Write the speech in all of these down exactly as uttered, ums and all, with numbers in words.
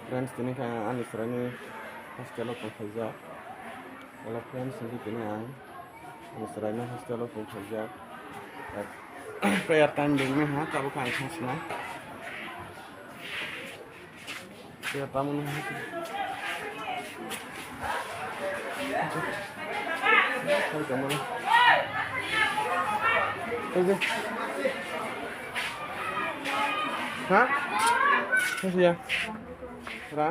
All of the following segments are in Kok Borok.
Friends, tini khe ang ani chwraini hostel o tongphaijak. Hello friends, hwnkhe tini ang ani chwraini hostel o tongphaijak. Prayer time dengmani ha, tabuk ang thang sinai. Prayer tamo nang ha. Ha? Hasiya. Ra.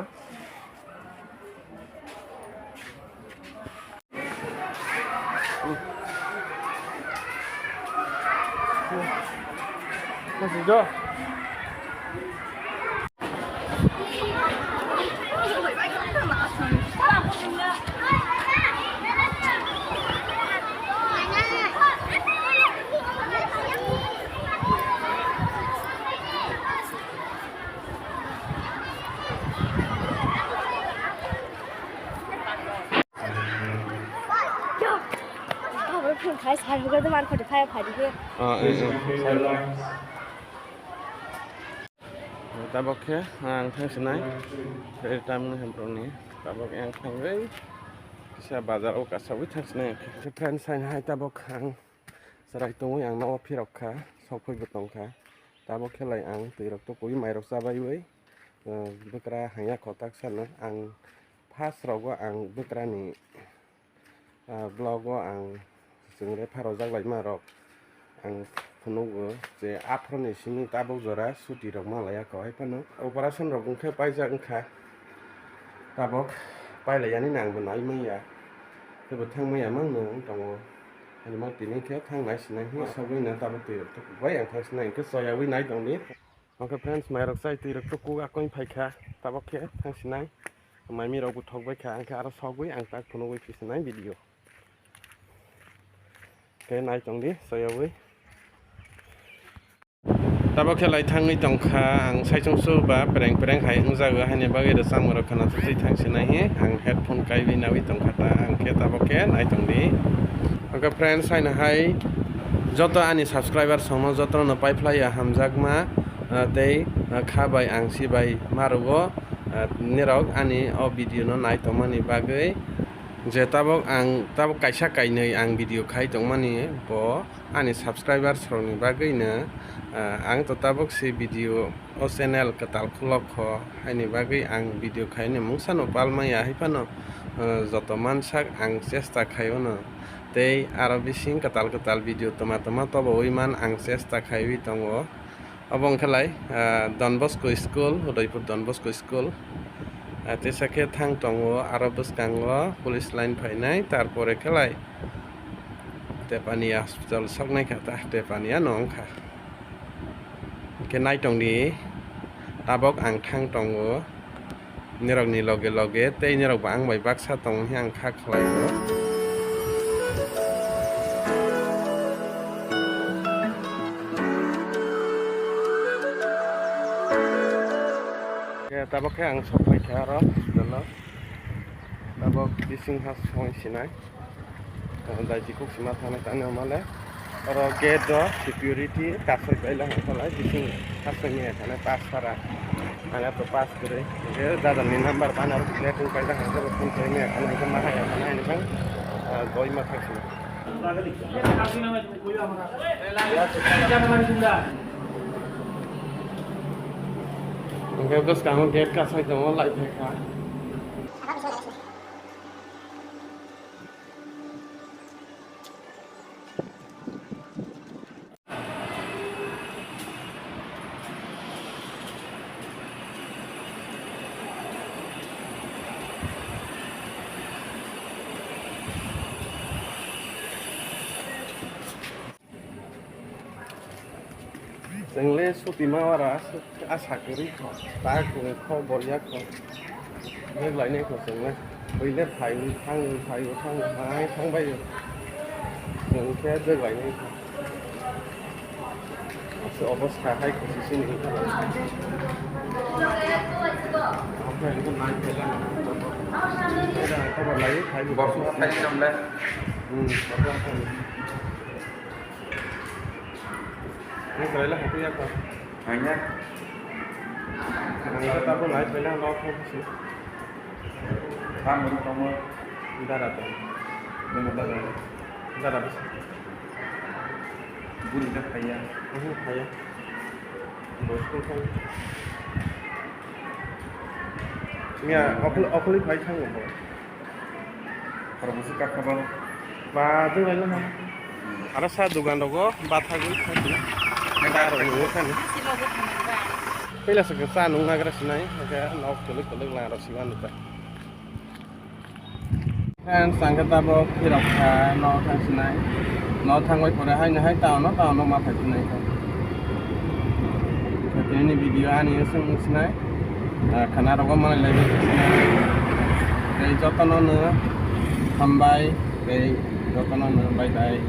Hasiya. Abo phone khai sai hwnkhe doman khoti phai phai di khe. Ah, eh, eh, sai. Tabok khe ang thang sinai. Tei tamni hemprokni tabok yang thangwi kisa bazar o kasawi thang sinai. Friends, hai tabok ang chwrai tongwi ang nogo phirok kha, sok phaibo tong kha. Tabok khe lai ang twi rok tukuwi, mai rok chabaiwi, eh, bwkra hangya kotak sano ang first rogo ang bwkrani, ah, vlog o ang chwng re pharojak laima rok ang phunugo je aphuru ni simi tabok jora suti rok ma laiya kho, hai phano operation rok wngkhe paijak wngkha, tabok pailai yani nang bo nai manya, teibo thang manya mang no wng tongo. Ani ma tini khe thang nai sinai hwnwi sagwi no tabok twi rok tuku bai ang thang sinai hwnkhe choyawi nai tongdi. Oke friends, mai rok chai twi rok tuku akoi phai kha, tabok khe thang sinai. Mai mi rok bo thok bai kha, ang khe aro sogwi ang tak phunugwi phi sinai video. Khe nai tongdi choyawi. Tabok khe lai thangwi tongkha, ang saichung su ba pereng pereng hai wngjago, haini bagwi rwchapmung rok khna twi thang sinai hi ang headphone kaiwi nawi tongkha ta, ang khe tabok khe nai tongdi. Oke friends, haino hai joto ani subscribers rokno jotono pai phlaiya hamjakma, ah, tei, ah, kha bai ang si bai ma rwo, ah, nirok ani o video no nai tongmani bagwi, je tabok ang tabok kaisa kainwi ang video khai tongmani bo ani subscribers rokni bagwino, ah, ang to tabok se video o channel kwtal khulok kho, haini bagwi ang video khaini mungsano pal maya, hai phano, ah, joto mansak ang chesta khaio no, tei aro bising kwtal kwtal video twma twma tobowi man ang chesta khaiwi tongo. Obo wngkha lai, ah, Don Bosco School, Udaipur Don Bosco School. Ah, teisa khe thang tongo, aro bwskango police line phainai, tarpore khe lai Tepania hospital soknai kha ta, Tepania no wngkha. Hwnkhe nai tongdi, tabok ang thang tongo nirokni loge loge, tei nirokbo ang bai baksa tongo hwnwi ang kha khlaio. Khe tabok khe ang sok phai kha aro hospital o. Tabok bising ha soi sinai. Daiti kuk sima thangna tani omale. Oro gate o security kasoi paila hangkha lai bising kasoi maya thani pass sara. Ang to pass kwrwi. Hwnkhe dadani number bana rw plate rw paila hangkha bo phone khaimaya thani hwnkhe ma haya thani hwnkhe, ah, doi ma thang sina. Hwnkhe bwskango gate kasoi tongo, light phaikha. Chwngle sutima ora asa kwrwi kho, ta kwrwi kho, boria kho. Bwk lainai kho chwngle. Buile phaiwi thangwi, phaiwi thangwi, hai thangbai. Chwng khe bwk lainai kho. Ase obostha hai kho sisini. Oke, ini nai khe lang. Khobor lai, phaiwi. Borok thai cham le. Hmm, borok thai. Ini kelaila hati ya kho. Hanya. Ang khe tabuk nai phaina nok phai si. Tamo tamo. Dara to. Dara to. Dara to. Buri ta khaiya. Uhu, khaiya. Bo school thang. Miya, okhol-, okholi phai thango bo. Khoroksa kakhabal. Ba, jwng lai no ha. Aro sa dugan rogo, ba thagwi thangwi. Sa rok nungwi thani. Pila sa khe sa nung nagra sinai, hake nok kwlwk kwlwk lang rok siman ta. Friends, ang khe tabuk phirok kha, nok thang sinai. Nok thangwi pore haino hai town o, town o ma phai sinai kha. Tini video ani wngsinai. Ah, khana rogo manwi lai sinai. Tei jotono no hambai, tei jotono no bye bye.